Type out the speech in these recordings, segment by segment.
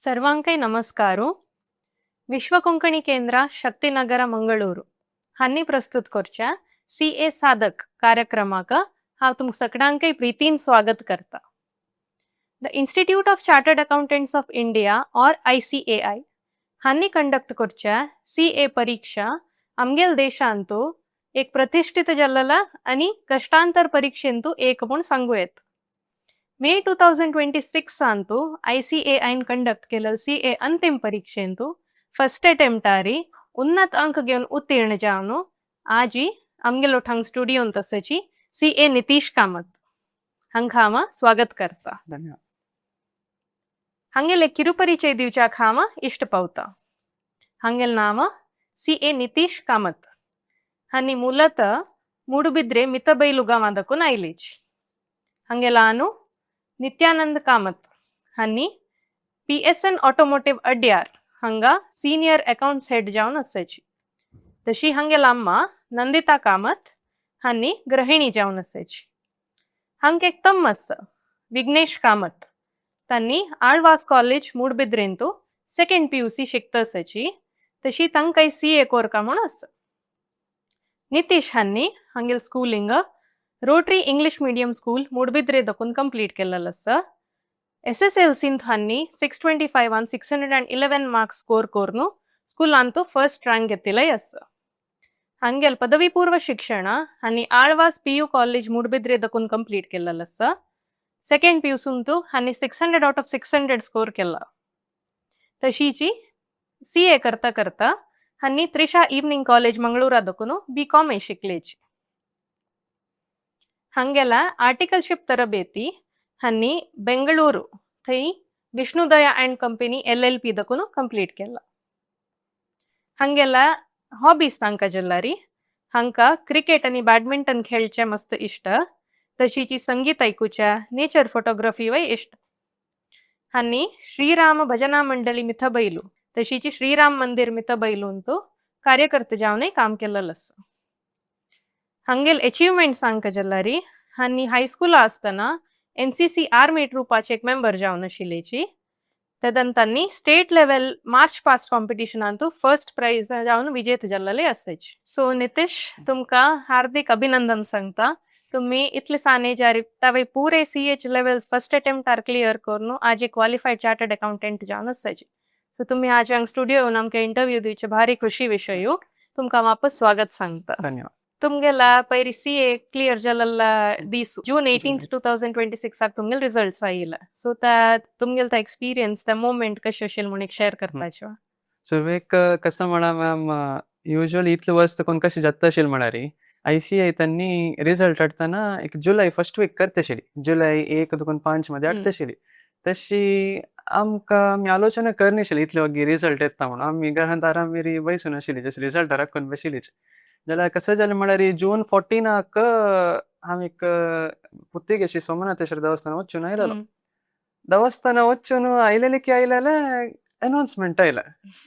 सर्वांकय नमस्कारो. विश्व कोंकणी केंद्र, शक्तिनगर, मंगळूर हांणी प्रस्तुत करच्या सी ए साधक कार्यक्रमाक हांव तुमकां सगळ्यांकय प्रितीन स्वागत करता. The Institute of Chartered Accountants of India or ICAI हांणी कंडक्ट करच्या सी ए परीक्षा आमगेल देशांतू एक प्रतिष्ठित जाल्लेला आनी कष्टांतर परीक्षेंतू एक म्हूण सांगू येत. मे 2026 सांतू आयसीएआयन कंडक्ट केलेल सी ए अंतिम परीक्षेंतू फर्स्ट अटेम्प्टारी उन्नत अंक घेवन उत्तीर्ण जावन आजी आमगेलो हांग स्टुडियोंत आसाची सी ए नितीश कामत हांकां हांव स्वागत करता. धन्यवाद. हांगेले ಕಿರುಪರಿಚಯ दिवच्याक हांव इश्ट पावता. हांगेल नाम सी ए नितीश कामत. हांणी ಮೂಲತಃ ಮೂಡುಬಿದ್ರೆ ಮಿತಬೈಲು ಗಾಂವದಕ್ಕೂ ಆಯ್ಲೇಜ್. ಹಾಂಗೆಲಾನು ನಿತ್ಯಾನಂದ್ ಕಾಮತ್ हांणी पीएसएन ऑटोमोटिव्ह अड्यार हांगा सिनियर अकाउंट्स हेड जावन आसाची. तशी हांगेल अम्मा नंदिता कामत हांणी गृहिणी जावन आसाची. हांका एक तम्म आसा, विघ्नेश कामत. तांणी आळवास कॉलेज, मूडबिद्रेंतू सेकंड पीयूसी शिकता आसाची. तशी तांकां सी ए कोरका म्हूण आसा. नितीश हांणी हांगेल schooling rotary English medium school, Moodbidri दकून complete केलेलं आसा. एसएसएलसींत हांणी 625 on 611 marks score करून स्कुलांतू फर्स्ट रँक घेतिल्लय आसा. हांगेल पदवी पूर्व शिक्षण हांणी आळवास पीयू कॉलेज, मूडबिद्रे दकून कंप्लीट केलेलं आसा. सेकंड पीयूसूंतू हांणी 600 out of 600 score केला. तशीची सी ए करता करता हांणी त्रिशा इव्हनिंग कॉलेज, मंगळूरा दकून बी कॉम शिकलेची. हांगेला आर्टिकलशिप तरಬೇತಿ हांणी ಬೆಂಗಳೂರು थंय विष्णुदया अँड कंपनी एलएलपी दकून कंप्लीट केला. हांगेला हॉबीज सांगका जाल्यार हांका क्रिकेट आनी बॅडमिंटन खेळचे मस्त इश्ट. तशीची संगीत आयकुच्या, नेचर फोटोग्राफी वय इश्ट. हांणी श्रीराम भजना मंडळी मिथबैलू, तशीची श्रीराम मंदिर मिथबैलूंतू कार्यकर्ते जावनय काम केलेलं आसा. हांगेल अचिव्हमेंट सांगका जाल्यार हांणी हायस्कुला आसतना एनसीसी आर्मी ट्रुपाचे एक मेंबर जावन आशिल्लेची. तेदन तांणी स्टेट लेवल मार्च पास्ट कॉम्पिटिशनांतू फर्स्ट प्राइज जावन विजेते जाल्लेले आसाची. सो नितीश, तुमकां हार्दिक अभिनंदन सांगता. तुम्ही इतले सान एजार तावे पुरे सी एच लेवल्स फर्स्ट अटेम्प्टार क्लियर करून आज एक क्वालिफाईड चार्टर्ड अकाउंटंट जावन आसाची. सो तुम्ही आज हांगा स्टुडियो येवन आमकां इंटरव्यू दिवचे भारी खुशी विशय. तुमकां वापस स्वागत सांगता. धन्यवाद. तुमगेला पयरी सी ए क्लियर जाल्ला दीस जून 18, 2026 तुमगेल रिझल्ट्स आयिल्ला. सो त्या तुमगेल त्या एक्सपिरियन्स, त्या मोमेंट कशें आशिल्लें म्हूण एक शेअर करपाचें. सुरवेक कसं म्हणा मॅम, युज्युअली इतले वर्स कोण कशें जाता आशिल्लें म्हळ्यार आयसीएआय त्यांनी रिझल्ट हाडटना एक जुलय फर्स्ट वीक करता आशिल्ली. जुलय 1 दोन 5 मध्ये हाडटा आशिल्ली. तशी आमकां आमी आलोचना करनाशिल्ली इतले वगी रिझल्ट येता म्हणून. आमी घरांत आरामेरी बसून आशिल्ली, जस्ट रिझल्ट राखून बशिल्लीच. जाल्यार कसं जालें म्हळ्यार जून 14 हांव एक पुत्तिगे ಶ್ರೀ ಸೋಮನಾಥೇಶ್ವರ ದೇವಸ್ಥಾನ वचून आयलेलो. ದೇವಸ್ಥಾನ वचून आयलेले की आयलेले अनाउन्समेंट आयला,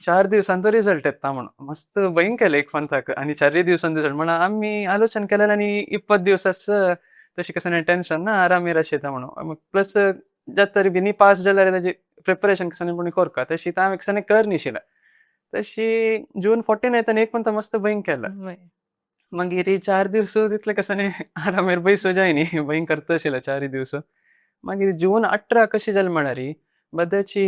4 दिवसांचो रिझल्ट येता म्हणून. मस्त भंय केलें एक पंथाक आनी 4 दिवसांचो रिझल्ट म्हणून आमी आलोचन केलें आनी 20 दिवसाच तशी कसं टेन्शन ना, आरामेर येता म्हणून. प्लस जात तरी बी पास जाल्यार ताजी प्रिपरेशन कसं पूण करका तशी हांव एकसाने कर निशिल्लें. तशी जून 14 येतना एक पंथ मस्त भंय केलें. मागीर 4 दिवस तितले कसं आरामेर बैसो जायनी, भंय करता आशिल्लें 4 दिवस. मागीर जून 18 कशें जालें म्हळ्यार बद्याची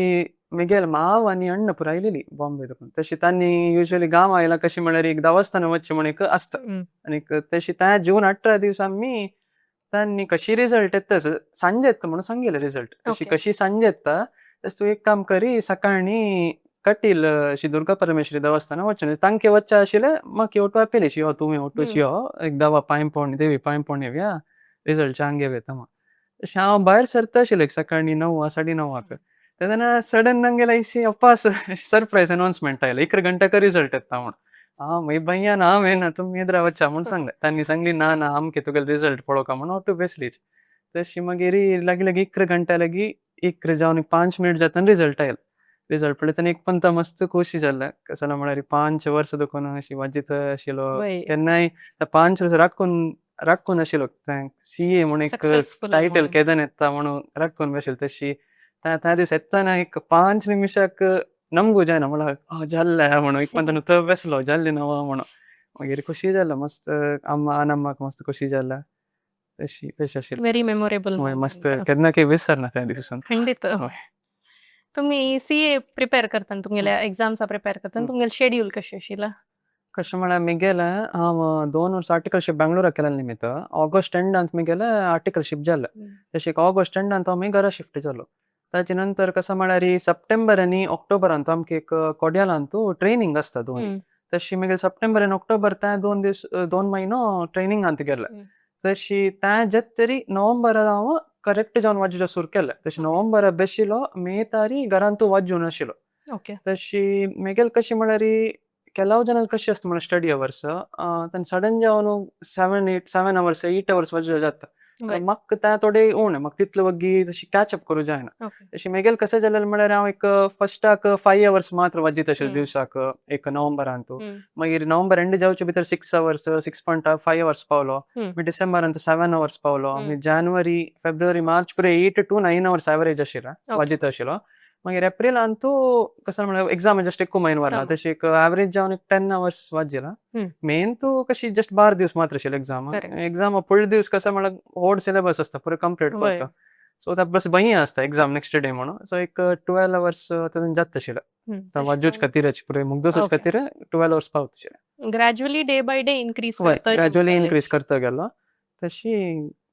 मिगेल माव आनी अण्ण पुरा आयलेली बॉम्बे साकून. तशी तांणी युज्युअली गांव आयला कशें म्हळ्यार एक देवस्थान वचचें म्हण एक आसता. आनीक तशी त्या जून 18 दिवस आमी तांणी कशी रिझल्ट येता सांजे येता म्हणून सांगिल्लें रिझल्ट. तशी कशी सांजे येता तशें तूं एक काम करी, सकाळीं कटील श्री दुर्गा परमेश्वरी देवस्थान वचून तांके वचचें आशिल्लें. म्हाका ओटू आपयली यो, तुमी ओटूच यो, एक दवा पांय पडून देवी पांय पडून येवया, रिझल्ट चांग येता म्हण. तशें हांव भायर सरता आशिल्लें सकाळीं 9 9:30 तेन्ना सडन आमगेले आयसी अप्पास सरप्रायज अनाउन्समेंट आयलें, 11 घंट्याक रिझल्ट येता म्हण. हांव मागीर भंयान हांव येना, तुमी येद्रा वचा म्हूण सांगलें. तांणी सांगली, ना ना, आमके तुगेले रिझल्ट पळोवका म्हूण ऑटो बेसलीच. तशी मागीर लागीं लागीं 11 घंट्या लागीं 11 जावन 5 मिनट जातना रिझल्ट आयलो. रिझल्ट पळयतना एक पंता मस्त खोशी जालें. कसो म्हळ्यार 5 वर्सां देखून अशी वाजीत आशिल्लो. केन्नाय 5 वर्सां राखून राखून आशिल्लो सी ए म्हूण एक सक्सेसफुल टायटल म्हणून. केदन येता म्हणून राखून बशिल्लो. तशी त्या त्या दीस येतना एक 5 निमिशाक नमगू जायना म्हळ्यार "आ, जाल्लें म्हणून एक पंदरा थंय बेसलो जाल्लें नवा म्हणून मागीर खुशी जालो मस्त अम्मा आनम्माक मस्त खुशी जाला तशी तशी आशिल्ली. Very memorable. हय मस्त केन्ना काही विसरना त्या दिवसान. खंडित. हय. तुम्ही सीए प्रिपेअर करताना, तुमगेल्या एक्झाम्सा प्रिपेअर करताना तुमगेले शेड्यूल कशें आशिल्लें? कशें म्हळ्यार मिगेले हांव 2 वर्स आर्टिकलशीप बेंगळुराक केलें निमित्त ऑगस्ट एंडांत मिगेले आर्टिकलशीप जालें. तशें ऑगस्ट एंडांत हांव मागीर घरा शिफ्ट जालो. ताजे नंतर कसो म्हळ्यार सप्टेंबर आनी ऑक्टोबरांत आमकां एक कोड्यालांतू ट्रेनिंग आसता दोन. तशी मागीर सप्टेंबर आनी ऑक्टोबर ते 2 दीस 2 म्हयनो ट्रेनिंगांत गेले. तशी ते जात तरी नोव्हेंबरात हांव करेक्ट जावन वाजोवचें सुरू केलें. तशें नोव्हेंबरा बेशिलो मे तारी घरांतू वाजून आशिल्लो. तशी मागीर कशें म्हळ्यार ಕೆಲವು ಜನ कशी आसता म्हळ्यार स्टडी अवर्स तांणी सडन जावन 7 8 7 अवर्स 8 अवर्स वाजोवचें जाता. म्हाका ते थोडे उणें म्हाका तितले वग्गी तशी कॅच अप करूं जायना. तशी मागीर कशें जालें म्हळ्यार हांव एक फस्टाक 5 अवर्स मात्र वाजयत आशिल्लें दिवसाक एक नोव्हेंबरांतू. मागीर नोव्हेंबर एंड जावचे भितर 6 अवर्स 6.5 अवर्स पावलो. मागीर डिसेंबरांत 7 अवर्स पावलो. मागीर जानेवारी फेब्रुवारी मार्च पुरो 8 to 9 hours average आशिल्लें वाजयत आशिल्लो. मागीर एप्रिलांतू कसो म्हळ्यार एग्जाम जस्ट एक म्हयनो वरला तशी एक एवरेज जावन एक 10 अवर्स वाजिला. मेन तू कशी जस्ट 12 दिवस मात्र आशिल्ले एग्जाम. एग्जाम फुल दीस कसो म्हळ्यार व्हड सिलेबस आसता पुरो कंप्लीट करता. सो ताका बस भंय आसता एग्जाम नेक्स्ट डे म्हणून. सो एक 12 अवर्स तातूंत जाता आशिल्लें. वाजोवचे खातीरच पुरो मुगदोसोच खातीर 12 अवर्स पावता आशिल्लें. Gradually day by day increase हय करता. ग्रॅज्युअली इन्क्रीज करता गेलो तशी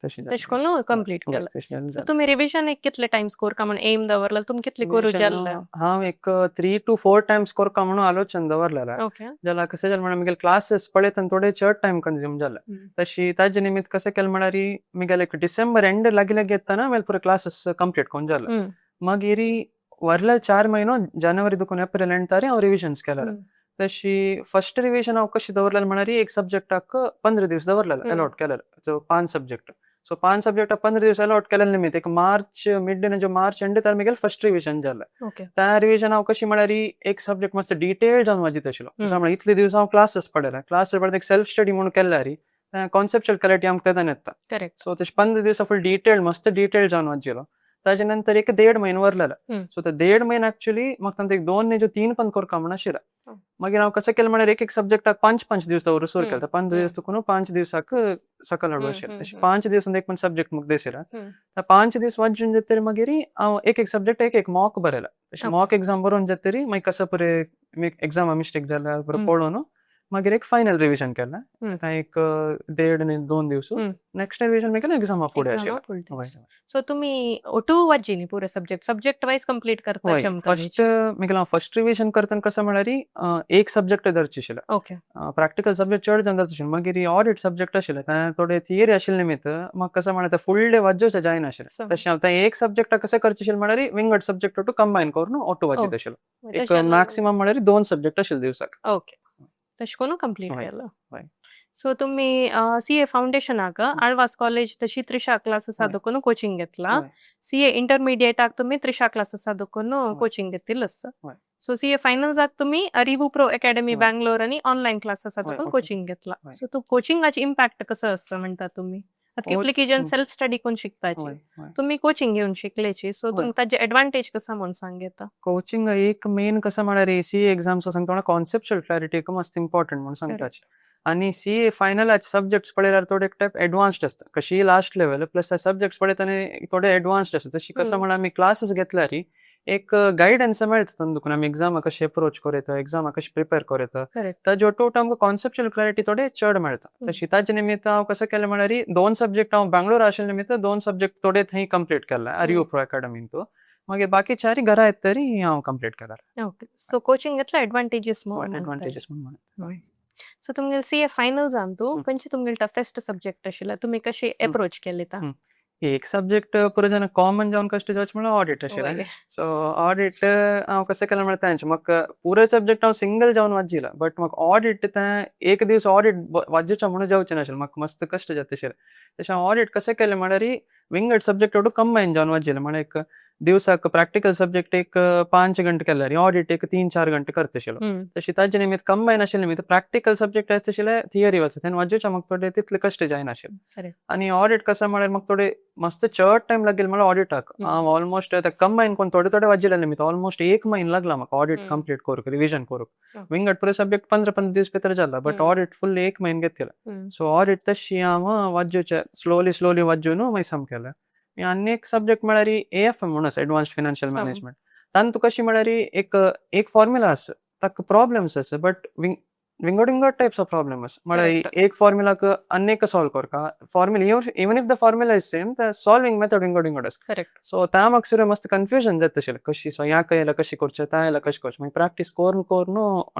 तशी तशें करून कंप्लीट केलें. केलें. तुमी रिविजन एक कितले टायम्स करता म्हूण एम दवरला तुमी कितले करूं जाल्ले? हांव एक 3 to 4 times करता म्हणून आलोचन दवरलेलें. जाल्यार कशें जालें म्हळ्यार म्हगेले क्लासीस पळयतना थोडे चड टायम कंज्यूम जाले. तशी ताजे निमित्त कशें केलें म्हळ्यार म्हगेले एक डिसेंबर एंड लागीं लागीं येतना म्हगेले पुरो क्लासीस कंप्लीट करून जाले. मागीर वरले 4 म्हयनो जानेवारी दुकून एप्रिल एंड तारी हांव रिविजन्स केलेले. तशी फस्ट रिविजन हांव कशी दवरलेलें म्हळ्यार एक सब्जेक्टाक 15 दीस दवरलेले अलॉट केलेले. So 5 subject. सो 5 सब्जेक्टाक 15 दीस अलॉट केलेले निमित्त एक मार्च मिड जो मार्च एंड तार म्हगेले फस्ट रिविजन जालें. त्या रिविजन हांव कशी म्हळ्यार एक सब्जेक्ट मस्त डिटेल जावन वाजयत आशिल्लो. म्हळ्यार इतले दीस हांव क्लासीस पळयले. क्लासीस पळयता एक सेल्फ स्टडी म्हणून केल्यार कॉन्सेप्च्युअल क्लॅरिटी आमकां तेन्ना येता. सो तशें 15 दिवसा फूल डिटेल मस्त डिटेल जावन वाजिलो. ताजे नंतर एक 1.5 म्हयनो वरलेले. सो ते 1.5 म्हयनो एक्चुअली म्हाका तांकां एक 2 न्ही 3 पण करता म्हण आशिल्लें. मागीर हांव कशें केलें म्हळ्यार एक एक सब्जेक्टाक 5-5 दीस दवरून सुरू केलें. 15 दीस तुका 5 दिवसाक सकयल हाडूं आशिल्लें. तशें 5 दिवसान एक पण सब्जेक्ट म्हाका दिशिल्लें. त्या 5 दीस वाचून जातकीर मागीर हांव एक एक सब्जेक्ट एक एक मॉक बरयला. तशें मॉक एग्जाम बरोवन जातकीर मागीर कसो पुरो एग्जामा मिस्टेक जाल्या पुरो पळोवन मागीर एक फायनल रिविजन केलें. आतां एक 1.5 न्ही 2 दीस नेक्स्ट रिविजन मागीर एग्जामा फुडें आशिल्लें. सो तुमी ओटू वाची न्ही पुरो सब्जेक्ट सब्जेक्ट वायज कंप्लीट करता. हय फस्ट मागीर हांव फस्ट रिविजन करतना कसो म्हळ्यार एक सब्जेक्ट धरचे आशिल्लें. प्रॅक्टिकल सब्जेक्ट चड जावन धरचे आशिल्लें. मागीर ऑडिट सब्जेक्ट आशिल्लें तें थोडे थियरी आशिल्ले निमित्त म्हाका कसो म्हळ्यार फूल डे वाजोवचें जायना आशिल्लें. तशें हांव तें एक सब्जेक्टाक कशें करचें आशिल्लें म्हळ्यार विंगड सब्जेक्ट टू कंबायन करून ओटू वाजयत आशिल्लो. एक मॅक्सिमम म्हळ्यार 2 सब्जेक्ट आशिल्ले दिवसाक. तशें करून कंप्लीट केलो. सो तुमी सीए फावंडेशनाक आळवास कॉलेज तशी त्रिशा क्लासीसा देखून कोचिंग घेतला. सीए इंटरमिडिएटाक तुमी त्रिशा क्लासीसा देखून कोचिंग घेतिल्लें आसा. सो सीए फायनल्साक तुमी अरिवू प्रो अकॅडमी बँगलोर आनी ऑनलायन क्लासीसा देखून कोचिंग घेतला. सो तूं कोचिंगाची इम्पॅक्ट कसो आसा म्हणटा तुमी? आतां कितले जण सेल्फ स्टडी करून शिकताची, तुमी कोचिंग घेवन शिकलेची, सो तुमकां ताजे एडवांटेज कसो म्हूण सांग येता? कोचिंग एक मेन कसो म्हळ्यार सीए एग्जाम्स सांगता कॉन्सेप्च्युअल क्लॅरिटी एक मस्त इम्पॉर्टंट म्हणून सांगताची. आनी सीए फायनलाचे सब्जेक्ट्स पळयल्यार थोडे एक टायप एडवान्स्ड आसता. कशी लास्ट लेवल प्लस ते सब्जेक्ट्स पळयतना थोडे एडवान्स्ड आसता. तशी कसो म्हळ्यार आमी क्लासीस घेतल्यार एक गायडन्स मेळटा तांकां आमी एग्जामाक कशें एप्रोच करूं येता, एग्जामाक कशें प्रिपेर करूं येता. ताजे ओटू आमकां कॉन्सेप्च्युअल क्लॅरिटी थोडे चड मेळटा. तशी ताजे निमित्त हांव कसो केलें म्हळ्यार 2 सब्जेक्ट हांव बेंगळूर आशिल्ले निमित्त 2 सब्जेक्ट थोडे थंय कंप्लीट केले अरिवू प्रो अकॅडमींतू. मागीर बाकी 4 घरा येत तरी हांव कंप्लीट केला. सो कोचिंग घेतला एडवांटेजीस म्हूण एडवांटेजीस म्हूण. सो तुमगेले सीए फायनल्सान तूं खंयचे तुमगेले टफेस्ट सब्जेक्ट आशिल्ले, तुमी कशें एप्रोच केले ता? एक सब्जेक्ट पुरो जाण कॉमन जावन कशें जावचें म्हळ्यार ऑडिट आशिल्लें. सो ऑडिट हांव कशें केलें म्हळ्यार तेंच म्हाका पुरो सब्जेक्ट हांव सिंगल जावन वाजिला बट म्हाका ऑडिट तें एक दीस ऑडिट वाजोवचें म्हणून जावचें नाशिल्लें, म्हाका मस्त कश्ट जाता आशिल्लें. तशें हांव ऑडिट कशें केलें म्हळ्यार विंगड सब्जेक्ट ओटू कंबायन जावन वाजिलें. म्हळ्यार एक दिवसाक प्रॅक्टिकल सब्जेक्ट एक 5 घंटे केल्यार ऑडिट एक 3-4 घंटे करता आशिल्लो. तशी ताजे निमित्त कंबायन आशिल्ले निमित्त प्रॅक्टिकल सब्जेक्ट आसता आशिल्ले थियरी वाचता तेन्ना वाजोवचें म्हाका थोडे तितले कश्ट जायनाशिल्ले. आनी ऑडिट कसो म्हळ्यार म्हाका थोडे मस्त चड टायम लागेल म्हळ्यार ऑडिटाक. हांव ऑलमोस्ट ते कंबायन कोन्न थोडे थोडे वाजिल्ले निमित्त ऑलमोस्ट एक म्हयनो लागला म्हाका ऑडिट कंप्लीट करूंक, रिविजन करूंक. विंगड पुरो सब्जेक्ट 15-15 दीस भितर जाला, बट ऑडिट फुल एक म्हयनो घेतला. सो ऑडिट तशी हांव वाजोवचे स्लोली स्लोली वाजून मागीर साम केलें. आनी एक सब्जेक्ट म्हळ्यार एएफएम म्हणून आसा, एडवान्स्ड फायनान्शियल मॅनेजमेंट. तातूंत कशी म्हळ्यार एक एक फॉर्म्युला आसा, ताका प्रॉब्लम्स आसा, बट विंगड विंगड टायप्स ऑफ प्रॉब्लम आसा. म्हळ्यार एक फॉर्म्युलाक आनी एक सॉल्व करका formula, even if the formula is same, the solving method विंगड विंगड आसा. सो त्या म्हाका सुद्दां मस्त कन्फ्युजन जाता आशिल्लें, कशी सो ह्या येयला कशी करचें, त्या येयला कशें करचें. मागीर प्रॅक्टीस करून करून,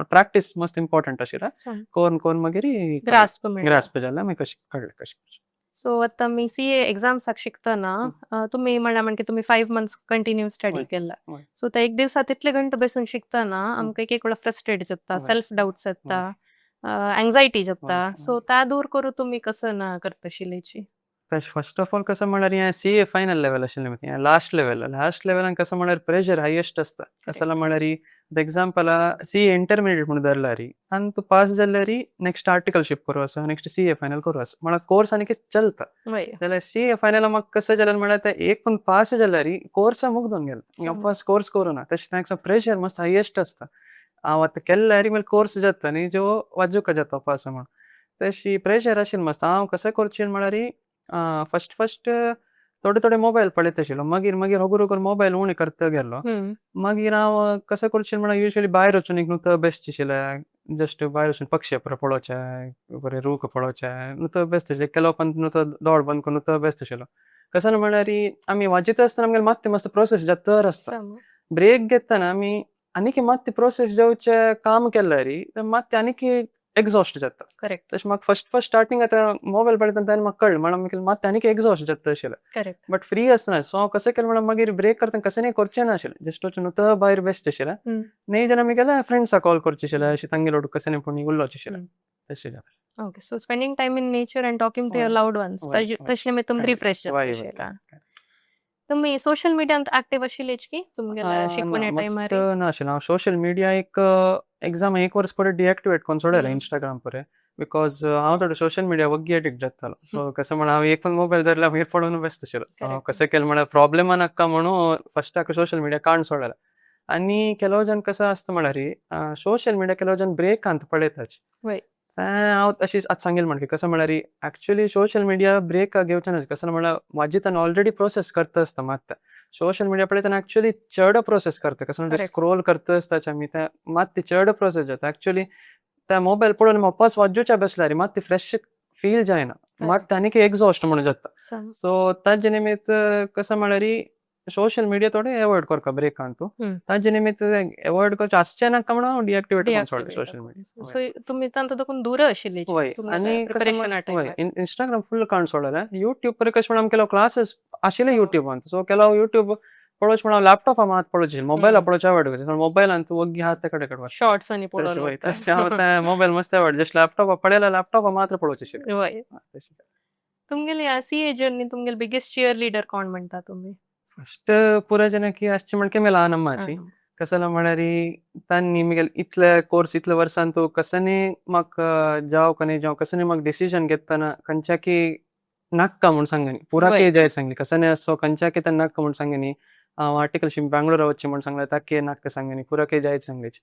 प्रॅक्टीस मस्त इम्पॉर्टंट आशिल्लें, करून करून मागीर ग्रास्प मेळटा. ग्रास्प जालें, मागीर कशें कळ्ळें कशें करचें. सो आतां मी सीए एग्जाम्साक शिकतना तुमी म्हणल्या म्हणके तुमी 5 मंथ्स कंटिन्यू स्टडी केला. सो ते एक दिवसा तितले घंटे बसून शिकतना आमकां एक एक वेळा फ्रस्ट्रेट जाता, सेल्फ डाउट्स येता, अँग्झायटी जाता. सो त्या दूर करू तुमी कसं ना करतशिलेची? तशें फर्स्ट ऑफ ऑल कसं म्हळ्यार हें सीए फायनल लेवल आशिल्लें, हें लास्ट लेवल. लास्ट लेवलान कसं म्हळ्यार प्रेशर हायेस्ट आसता. कसं म्हळ्यार एक्झाम्पल सीए इंटरमिडिएट म्हणून धरल्यार आनी तूं पास जाल्यार नेक्स्ट आर्टिकलशीप करूं आसा, नेक्स्ट सीए फायनल करूं आसा, म्हळ्यार कोर्स आनी कितें चलता. जाल्यार सीए फायनल म्हाका कसं जालें म्हळ्यार ते एक पण पास जाल्यार कोर्स मुगदून गेलो, वापस कोर्स करूं ना. तशें तांकां प्रेशर मस्त हायेस्ट आसता. हांव आतां केल्यार मागीर कोर्स जाता न्ही, ज्यो वाजूका जाता पास म्हणून तशी प्रेशर आशिल्लें मस्त. हांव कसं करचें म्हळ्यार फर्स्ट फर्स्ट थोडे थोडे मोबायल पळयत आशिल्लो, मागीर मागीर होगूर होगूर मोबायल उणें करता गेलो. मागीर हांव कसं करचें म्हळ्यार युजली भायर वचून एक नुतो बेसचें आशिल्लें, जस्ट भायर वचून पक्षी बरे पळोवचें, बरे रूख पळोवचें, नुतो बेसता आशिल्लें. केलो पण नुतो दोळ बंद करून नुतो बेसता आशिल्लो. कसं म्हळ्यार आमी वाजयता आसतना आमगेले मात्ते मस्त प्रोसेस जाता आसता. ब्रेक घेतना आमी आनीक मात्ते प्रोसेस जावचें काम केल्यार मात्ते आनीक एक्झॉस्ट जाता. तशें म्हाका फर्स्ट फर्स्ट स्टार्टिंग आतां मोबायल पळयतना तेन्ना म्हाका कळ्ळें, म्हळ्यार मात्ते आनीक एक्झॉस्ट जाता आशिल्लें. बट फ्री आसतना सो हांव कसं केलें म्हळ्यार मागीर ब्रेक करतना कसं न्ही करचें ना आशिल्लें, जस्ट वचून नुतो भायर बेसचें आशिल्लें. न्ही जाल्यार आमी फ्रेंड्साक कॉल करचें आशिल्लें, अशें तांगेले वांगडा कशें न्ही पूण उलोवचें आशिल्लें, तशें जालें. Okay, so spending time in nature and talking to your loved ones, तशें मागीर तुमी रिफ्रेश जाता आशिल्लें. तुमी सोशल मिडियांत एक्टिव आशिल्लेच की तुमगेल्या शिकवण्या मस्त टायमार? ना आशिल्लें हांव सोशल मिडिया. एक एग्जाम एक वर्स पळय डिएक्टिवेट करून सोडलें इंस्टाग्राम पळय, because हांव थोडो सोशल मिडिया वग्गी एडिक्ट जातालो. सो कसं म्हळ्यार हांव एक पण मोबायल धरल्यार मागीर पळोवन बेसता आशिल्लो. सो हांव कसं केलें म्हळ्यार प्रॉब्लेमा नाका म्हणून फस्टाक सोशल मिडिया काडून सोडलें. आनी ಕೆಲವು जन कसं आसता म्हळ्यार सोशल मिडिया ಕೆಲವು जन ब्रेक अंत पळयताच. हांव अशी आतां सांगेल म्हणके कसं म्हळ्यार एक्चुअली सोशल मिडिया ब्रेक घेवचें ना. कसं म्हळ्यार वाजितान ऑलरेडी प्रोसेस करता आसता, मात्ता सोशल मिडिया पळयतना एक्चुअली चड प्रोसेस करता. कसं म्हळ्यार स्क्रोल करता आसता आमी, ते मात चड प्रोसेस जाता. एक्चुअली त्या मोबायल पळोवन वापस वाजोवच्या बसल्यार मात ती फ्रेश फील जायना, मात आनीक एक्झॉस्ट म्हणून जाता. सो ताजे निमित्त कसं म्हळ्यार सोशल मिडिया थोडे अवॉयड करका ब्रेकांतू. ताजे निमित्त अवॉयड करचें आसचें नाका म्हणून हांव डिएक्टिवेट करून सोडलें सोशल मिडिया. सो तुमी तांतू देखून दूर आशिल्ली आनी प्रिपरेशना टायमार. इंस्टाग्राम फुल काडून सोडलें. युट्यूब पर कशें म्हळ्यार ಕೆಲವು क्लासेस आशिल्ले युट्यूबान, सो ಕೆಲವು यूट्यूब पळोवचें म्हळ्यार लॅपटॉपा मात पळोवचें, मोबायला पळोवचें अवॉयड करचें. मोबायल अंतू वग्गी हात कडेन कडेन शॉर्ट्स आनी पळोवन. तशें हांव मोबायल मस्त अवॉयड, जस्ट लॅपटॉपा पळयल्यार लॅपटॉपा मात्र पळोवचें आशिल्लें. तशें. तुमगेली सीए जर्नी तुमगेली बिगेस्ट चियर लीडर कोण म्हणटा तुमी? फस्ट पुरा जनकी आसचे म्हणके म्हगे ल्हान अम्माची. कसला म्हळ्यार तांणी म्हगेले इतले कोर्स इतले वर्सान तूं कसनी म्हाका जावं का न्ही जावं, कसनी म्हाका डिसिजन घेतना खंयच्याकी नाक्का म्हूण सांगनी, पुराके जाय सांगली. कसनी असो खंयच्याकी तांणी नाक्का म्हूण सांगनी. हांव आर्टिकलशीप बँगलोरा वचचें म्हूण सांगलें ताके नाक्का सांगनी, पुराके जायत सांगलीच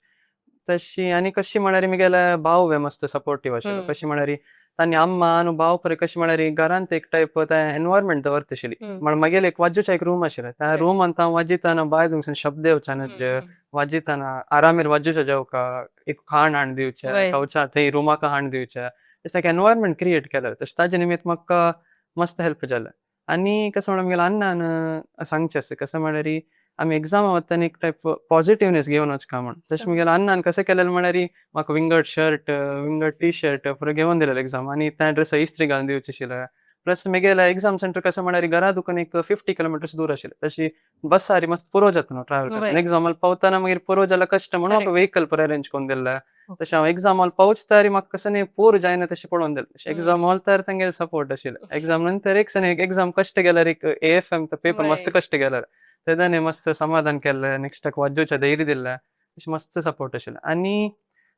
तशी. आनी कशी म्हळ्यार म्हगेले भाव बी मस्त सपोर्टीव आशिल्लो. कशी म्हळ्यार तांणी अम्मा आनी भाव पळय कशी म्हळ्यार घरांत एक टायप ते एनवायरमेंट दवरता आशिल्ली. म्हळ्यार म्हगेले एक वाजोवचें एक रूम आशिल्लें, त्या रुमान हांव वाजयतना भायर थंयसून शब्द येवचे, वाजयतना आरामेर वाजोवचें जेवका एक खाण हाडून दिवचें, खावच्या थंय रुमाक हाडून दिवचें, तशें एक एनवायरमेंट क्रिएट केलें. तशें ताजे निमित्त म्हाका मस्त हेल्प जालें. आनी कसं म्हळ्यार म्हगेल्या अण्णान सांगचें आसा, कसं म्हळ्यार आमी एग्जामा वतना एक टायप पॉझिटिव्हनेस घेवन वचका म्हण. तशें म्हगेल्या अण्णान कसं केलेलें म्हळ्यार म्हाका विंगड शर्ट, विंगड टी शर्ट पुरो घेवन दिलेलें एग्जाम, आनी त्या ड्रेस इस्त्री घालून दिवचें आशिल्लें. प्लस म्हगेलें एग्जाम सेंटर कसं म्हळ्यार घरा दुकान एक 50 किलोमिटर्स दूर आशिल्लें. तशी बसारी मस्त पुरो जाता न्हू ट्रॅव्हल करता, एग्जाम हॉल पावतना मागीर पुरो जाल्यार कश्ट म्हणून म्हाका व्हेकल पुरो अरेंज करून दिल्लें. तशें हांव एग्जाम हॉल पावच तरी म्हाका कसं न्ही पूर जायना तशें पळोवन दिलें. तशें एग्जाम हॉल तर तांगेले सपोर्ट आशिल्लें. एग्जाम नंतर एक एग्जाम कश्ट गेल्यार एक एएफएम पेपर मस्त कश्ट गेल्यार तेदाने मस्त समाधान केल्लें, नेक्स्टाक वाजोवचें धैर्य दिल्लें, तशें मस्त सपोर्ट आशिल्लें. आनी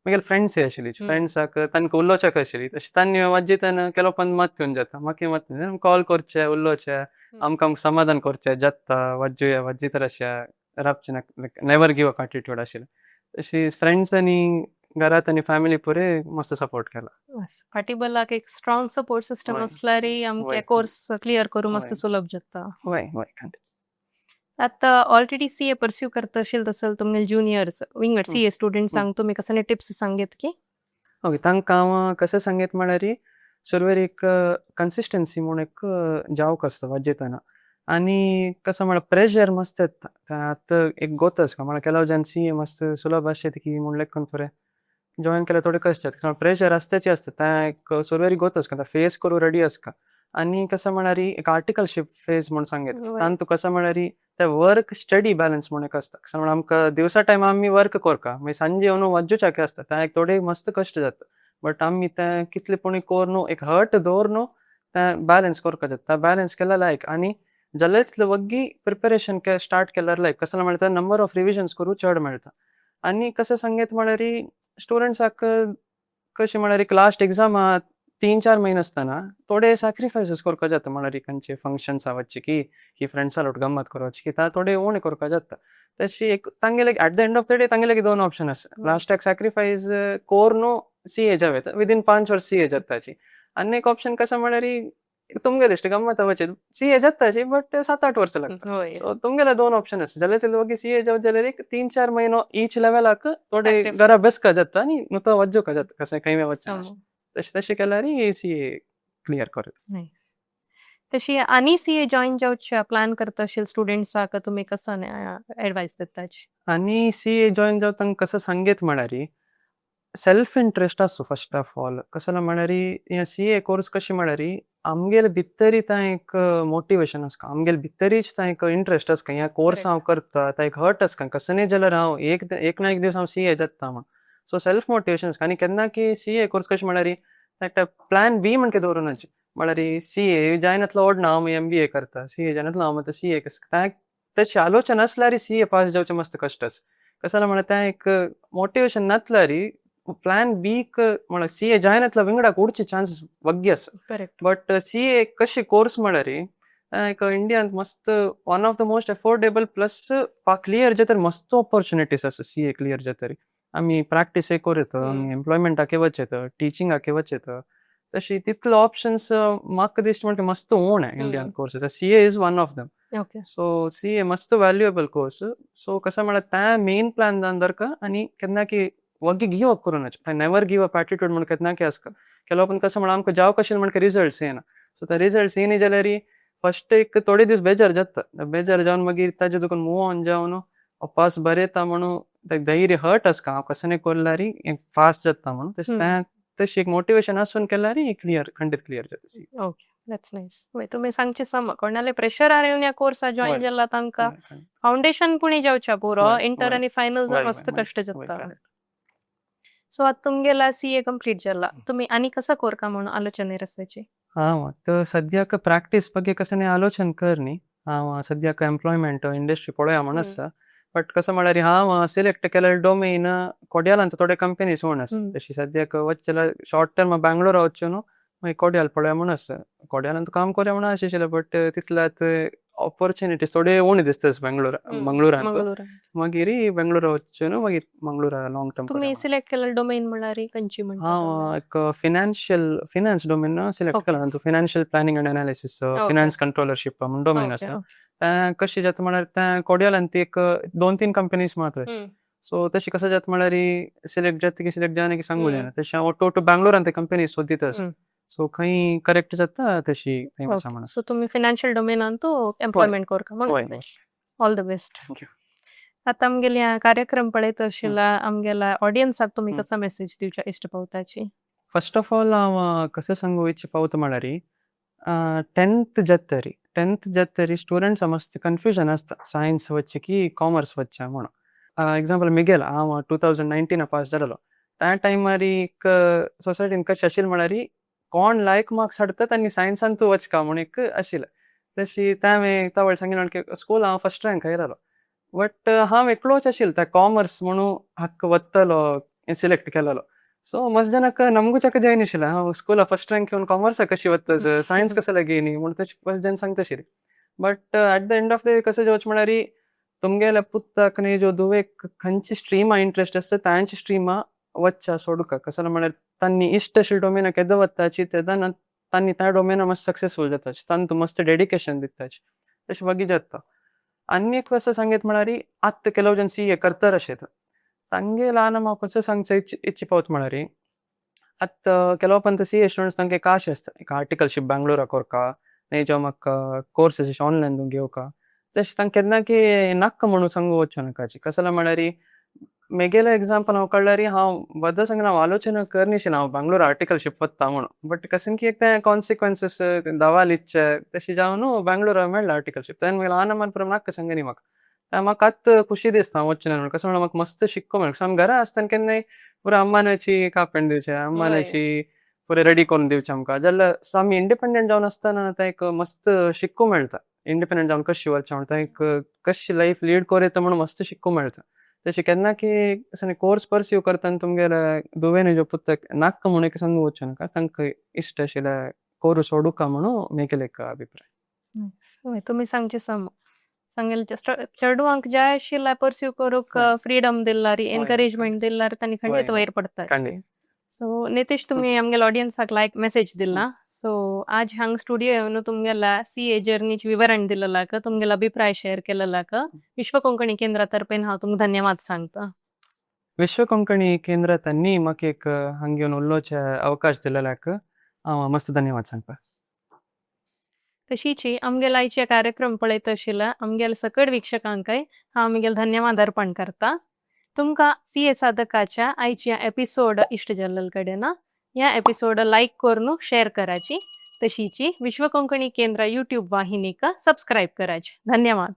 मागीर फ्रेंड्स आशिल्ली. फ्रेंड्साक तांकां उलोवच्याक आशिल्ली, तशें तांणी वाजयतना केलो पण मात येवन जाता मागीर मात कॉल करचे, उलोवचे, आमकां समाधान करचे, जाता, वाजोया, वाजयता, अशें राबचे ना, नेवर गिव अप एटिट्यूड आशिल्लें. तशी फ्रेंड्स आनी घरात आनी फॅमिली पुरे मस्त सपोर्ट केला. फाटी बलाक एक स्ट्रॉंग सपोर्ट सिस्टम असल्यारी आमके कोर्स क्लियर करू मस्त सुलभ जाता. वय वय खंडीत. आता ऑलरेडी सीए परस्यू करता असेल तसल तुमगे ज्युनियर्स विंगड सीए स्टुडंट्सांक तुमी कसले टिप्स सांगेत की? ओके, तांकां हांव कशें सांगेत म्हळ्यार, सुरवेर एक कन्सिस्टन्सी म्हूण एक जावक आसता वाजयतना आनी कसो म्हळ्यार प्रेशर मस्त येता. आतां एक गोत आसता म्हळ्यार केलो जावन सीए मस्त सुलभ आशें की म्हूण लेखून फुडें जॉयन केल्यार थोडे कश्ट जाता. प्रेशर आसताची आसता, तें एक सुरवेर गोत आसता, फेस करूं रेडी आसता. आनी कसो म्हळ्यार एक आर्टिकलशीप फेज म्हूण सांगेत, तातूंत कसो म्हळ्यार ते वर्क स्टडी बॅलन्स म्हूण एक आसता. कसो म्हळ्यार आमकां दिवसा टायम आमी वर्क करता, मागीर सांजे येवन वाजोवच्याक आसता, तें एक थोडे मस्त कश्ट जाता, बट आमी तें कितले पुणी करून एक हट दवरून तें बॅलन्स करपाक जाता. तें बॅलन्स केल्यार लायक आनी जाल्यार तितले वग्गी प्रिपरेशन स्टार्ट केल्यार लायक, कसो म्हळ्यार नंबर ऑफ रिविजन्स करूं चड मेळटा. आनी कशें सांगेत म्हळ्यार, स्टुडंट्साक कशें म्हळ्यार एक लास्ट एग्जाम 3-4 म्हयने आसतना थोडे सॅक्रिफायसीस करपाक जाता. म्हळ्यार खंयचे फंक्शन्स वच्चे की ही फ्रेंड्सा लोट गम्मत करची की ता थोडे उणें करपाक जाता. तशी एक तांगेले at the end of the day तांगेले दोन ऑप्शन आसा. लास्टाक सॅक्रिफायस कोरून सीए जावं येता, विदीन 5 वर्स सीए जाताची. आनी एक ऑप्शन कशें म्हळ्यार तुमगेले इश्ट गम्मत वचे, सीए जाताची, बट 7-8 वर्सां लागता. सो तुमगेले दोन ऑप्शन आसा. जाल्यार ते वगी सीए जावं जाल्यार एक 3-4 म्हयनो ईच लेवलाक थोडे घरा बेसका जाता आनी नुतो वाजोवका जाता, कशें खंय वचना. तशें तशें केल्यार सीए क्लियर करता. नायस. तशी आनी सीए जॉईन जावच्या प्लॅन करता असेल स्टुडंट्साक तुमी कसो एडवायस दिताची? आनी सीए जॉईन जावं तांकां कसो सांगेत म्हळ्यार, सेल्फ इंट्रस्ट आसूं फर्स्ट ऑफ ऑल. कसो म्हळ्यार हे सीए कोर्स कशें म्हळ्यार आमगेले भितरी तें एक मोटिवेशन आसता, आमगेले भितरीच तें एक इंट्रस्ट आसता. हे कोर्स हांव करता, तें एक हट आसता, कसो न्ही जाल्यार हांव एक एक ना एक दीस हांव सीए जाता म्हूण. सो सेल्फ मोटिवेशन आसता. आनी केन्ना की सीए कोर्स कशें म्हळ्यार ताका प्लॅन बी म्हणके दवरूनाची. म्हळ्यार सीए जायनातलो ओडना, हांव एमबीए करता, सीए जायनातलो हांव आतां सीए. तें तशी आलोचना आसल्यार सीए पास जावचें मस्त कश्ट आसा. कशें जाल्यार म्हळ्यार तें एक मोटिवेशन नासल्यार प्लॅन बीक म्हळ्यार सीए जायनातलो विंगडाक उडचे चान्सीस वग्गी आसा. बट सीए कशें कोर्स म्हळ्यार एक इंडियांत मस्त one of the most affordable, plus clear जाल्यार मस्त ऑपॉर्च्युनिटीज आसा. सीए क्लियर जातरी आमी प्रॅक्टीस करूं येता, आमी एम्प्लॉयमेंटाके वच येता, टिचिंगाके वच येता. तशी तितले ऑप्शन्स म्हाका दिसता म्हणटा मस्त उणें Indian courses, CA is one of them. So CA मस्त व्हॅल्युएबल कोर्स. सो कसं म्हळ्यार तें मेन प्लॅन जावन दवरका आनी केन्ना की वग्गी गिव अप करूं नाका. नेवर गिव अप एटिट्यूड म्हण केन्ना की आसता. केलो पण कसं म्हळ्यार आमकां जावं कशें म्हणटा रिजल्ट्स येना. सो ते रिजल्ट्स येयना जाल्यार फर्स्ट एक थोडे दीस बेजार जाता. बेजार जावन मागीर ताजे तुका मूव ऑन जावन अपास बरयता म्हणून ते धैर्य हट आसता, हांव कसं न्ही कोरल्यार फास्ट जाता म्हणून. तशें तें तशी एक मोटिवेशन आसून केल्यार क्लियर, खंडीत क्लियर जाता. Okay, that's nice. तुमी सांगचे सम कोणाले प्रेशरार येवन ह्या कोर्सा जॉईन जाला, तांकां फाउंडेशन पुणी जावच्या पुरो, इंटर आनी फायनल मस्त कश्ट जाता. सो आता तुमगेला सीए कंप्लीट जाला, तुम्ही आनी कसं कोरका म्हणून आलोचनेर आसाची? हांव तर सद्याक प्रॅक्टीस ಬಗ್ಗೆ कसं आलोचन कर न्ही. हांव सद्याक एम्प्लॉयमेंट इंडस्ट्री पळोवया म्हण आसा. बट कसं म्हळ्यार हांव सिलेक्ट केलें डोमेन कोड्यालांत थोडे कंपनीज म्हूण आसा. तशी सद्याक वचचे जाल्यार शॉर्ट टर्म बँगलोर वचून मागीर कोड्याल पळोवया म्हूण आसा. कोड्यालांत काम कोरया म्हूण आशिल्लें, बट तितल्यात ऑपॉर्च्युनिटीज थोडे उणें दिसता बँगलोर, मंगळुरांत. मंगळुरा. मागीर बेंगळुरा वचून मागीर मंगळुरा लाँग टर्म. तुम्ही सिलेक्ट केलें डोमेन म्हळ्यार खंयची म्हणटा? हांव एक फिनान्शियल, फिनान्स डोमेन सिलेक्ट केला. Financial planning and analysis, finance controllership म्हूण डोमेन आसा. तें कशें जाता म्हळ्यार तें कोड्यालांत एक दोन तीन कंपनीज मात्र. सो तशें कसं जाता म्हळ्यार सिलेक्ट जाता की सिलेक्ट जायना की सांगू जायना. तशें हांव टोटल बँगलोरांत ते कंपनीज सोदीत आसा. सो खंय करेक्ट जाता तशी थंय वचा म्हण. सो तुम्ही फिनान्शियल डोमेनांतू एम्प्लॉयमेंट कोरका म्हण. All the best. Thank you. आता आमगेले कार्यक्रम पळयत आशिल्ला आमगेला ऑडियन्साक तुमी कसा मेसेज दिवच्या इश्ट पावताची? फर्स्ट ऑफ ऑल हांव कशें सांगू इच्छा पावता म्हळ्यार, 10th जातरी स्टुडंट्स मस्त कन्फ्युजन आसता, सायन्स वचचें की कॉमर्स वचचें म्हणून. एग्जाम्पल मिगेल, हांव 2019 पास जालेलो, त्या टायमार एक सोसायटीन कशें आशिल्लें म्हळ्यार कोण लायक मार्क्स हाडटा तांणी सायन्सान तूं वचका म्हूण एक आशिल्लें. तशी तें हांवें तवळ सांगिल्लें, स्कूल हांव फर्स्ट रँक आयलेलो, बट हांव एकलोच आशिल्लो त्या कॉमर्स म्हणून हक्क वतलो. सिलेक्ट केलेलो. सो मस्त जनक नमगू चक जायन आशिल्लें हांव स्कुला फर्स्ट रँक येवन कॉमर्साक कशी वचत, सायन्स कसो लागेनी म्हूण तशें फस्ट जन सांगता आशिल्ली. But at the end of the day कसं जेवच म्हळ्यार तुमगेल्या पुताक न्ही जो धुवेक खंयची स्ट्रीमा इंट्रस्ट आसता तांची स्ट्रीमा वच्चा सोडुका. कसो म्हळ्यार तांणी इश्ट अशी डोमेना केदो वताची तेन्ना तांणी त्या डोमेना मस्त सक्सेसफूल जाताची, तांतू मस्त डेडिकेशन दिताची, तशें मागीर जाता. आनी एक कसं सांगीत म्हळ्यार आत्तां ಕೆಲವು जन सी ए करतर अशें तांगे ल्हान म्हाका कसं सांगचें इच्छी पावत म्हळ्यार आतां ಕೆಲವು पंत सी ए स्टुडंट्स तांकां एक आशा आसता, एक आर्टिकलशीप बेंगळुराक व्हरका, न्ही जावं म्हाका कोर्सीस अशें ऑनलायन घेवका, तशें तांकां केन्ना की नाका म्हणून सांगू वचूं नाकाची. कसो म्हळ्यार मेगेले एग्जाम्पल हांव काडल्यार हांव बद्द सांगना, हांव आलोचना करनिशिल्लें हांव बेंगळूर आर्टिकलशीप वता म्हणून, बट कशें की एक तें कॉन्सिक्वन्सीस दवाल इच्छे तशें जावन बेंगळुरा मेळ्ळें आर्टिकलशीप. तेन्ना मागीर ल्हान मान नाका सांगनी म्हाका, म्हाका आतां खुशी दिसता हांव वचून म्हणून. कसो म्हणल्यार म्हाका मस्त शिकूंक मेळ्ळें. कसो आमी घरा आसतना केन्नाय पुरो अम्मानाची कापेण दिवचें, अम्मानाची पुरें रेडी करून दिवचें आमकां, जाल्यार आमी इंडिपेंडंट जावन आसतना तें एक मस्त शिकूंक मेळटा. इंडिपेंडंट जावन कशी वचचें म्हण, तें एक कशी लायफ लीड करूं येता म्हणून मस्त शिकूंक मेळटा. तशें केन्ना की असो कोर्स पर्स्यू करतना तुमगेले धुवेन जो पुताक नाका म्हणून एक सांगू वचूं नाका, तांकां इश्ट आशिल्लें कोरू सोडुका म्हणून मेगेले एक अभिप्राय. तुमी सांगचे सम सांगेल चेडवांक जाय आशिल्लें पर्स्यू करूंक फ्रीडम दिल्यार, एनकरेजमेंट दिल्यार तांणी खंडीत वयर पडटा. खंडीत. सो नितीश, तुम्ही आमगेले ऑडियन्साक लायक मेसेज दिला. सो आज हांग स्टुडियो येवन तुमगेला सी ए जर्नीचे विवरण दिलेलाक, तुमगेला अभिप्राय शेअर केलेलाक विश्व कोंकणी केंद्रा तर्फेन हांव तुमकां धन्यवाद सांगता. विश्व कोंकणी केंद्र त्यांनी म्हाका एक हांग येवन उलोवचे अवकाश दिलेल्याक हांव मस्त धन्यवाद सांगता. तशीची आमगेला आयचे कार्यक्रम पळयत आशिल्ल्या आमगेले सकड वीक्षकांकय हांव आमगेले धन्यवाद अर्पण करता. तुमकां सी ए साधकाच्या आयच्या एपिसोड इश्ट जाल्ले कडेन ह्या एपिसोड लायक करून शेअर कराची, तशीची विश्व कोंकणी केंद्र यूट्यूब वाहिनीक सबस्क्रायब कराची. धन्यवाद.